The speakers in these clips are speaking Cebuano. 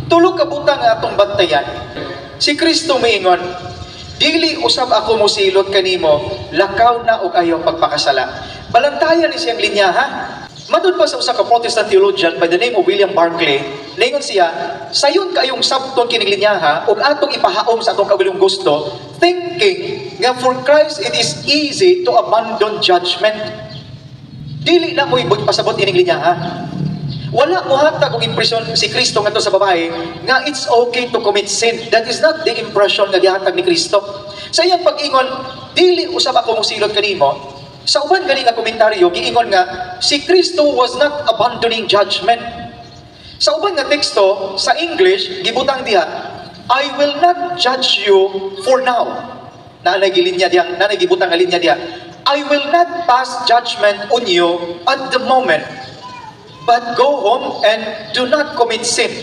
Tulo ka butang nga atong bantayan. Si Kristo miingon, "Dili usab ako mosilot kanimo, lakaw na og ayaw pagpakasala." Balantayan ni siyang linya, ha? Matud pa sa usa ka Protestant theologian by the name of William Barclay, ningon siya, sayon kaayong sabton kining linyaha ug atong ipahaom sa atong kaugalingong gusto, thinking nga for Christ it is easy to abandon judgment. Dili na mo pasabot ining linyaha. Wala mo hatag og impresyon si Kristo ngadto sa babae nga it's okay to commit sin. That is not the impression nga gihatag ni Kristo. Sa iyang pag-ingon, "Dili usab ako mosilot kanimo," sa uban gani nga komentaryo, giingon nga si Kristo was not abandoning judgment. Sa uban nga teksto sa English, gibutang diha, "I will not judge you for now." Naanay gilinya diha, naanay gibutang nga linya diha. "I will not pass judgment on you at the moment. But go home and do not commit sin.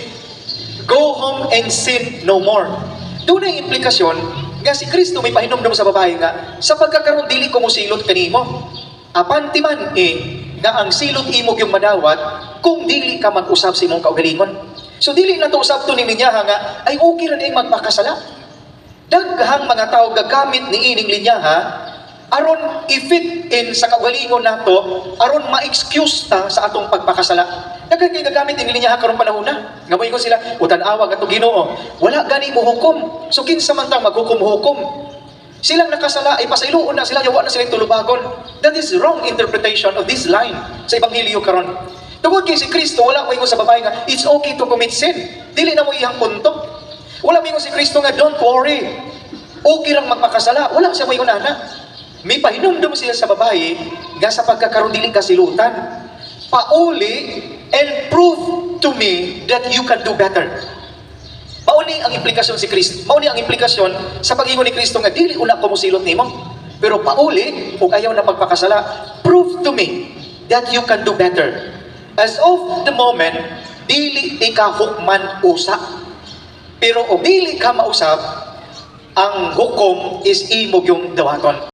Go home and sin no more." Dunay implikasyon nga si Kristo may pahinumdum sa babae nga sa pagkakaroon dili ko mosilot kanimo. Apan timan-i nga ang silot imo yung madawat kung dili ka mag-usab sa imong kaugalingon. So dili na to usab to ni linyaha nga ay okay ra diay magpakasala. Daghang mga tao gagamit ni ining linyaha aron i-fit in sa kaugalingon nato, aron ma-excuse ta sa atong pagpakasala. Daghan kay gagamit ini linyaha karong panahon na. Nga moingon sila, "Utan-awa ngadto Ginoo. Wala gani mo hukom. So kinsa man tang maghukom-hukom? Silang nakasala ay pasayloon na sila, yawa na sila tulubagon." That is wrong interpretation of this line sa ebanghelyo karon. Tungod kay si Kristo wala moingon sa babae nga it's okay to commit sin. Dili na mo iyang punto. Wala moingon si Kristo nga don't worry. Okay lang magpakasala. Wala siya moingon ana. May pahinumdum siya sa babae nga sa pagkakaroon dili ka silutan. Pauli and prove to me that you can do better. Mao ni ang implikasyon si Kristo. Mao ni ang implikasyon sa pag-ingon ni Kristo nga dili una ko mosilot nimo. Pero pauli ug ayaw na pagpakasala, prove to me that you can do better. As of the moment, dili ika hukman usa. Pero og dili ka mausab, ang hukom is imo yung dawaton.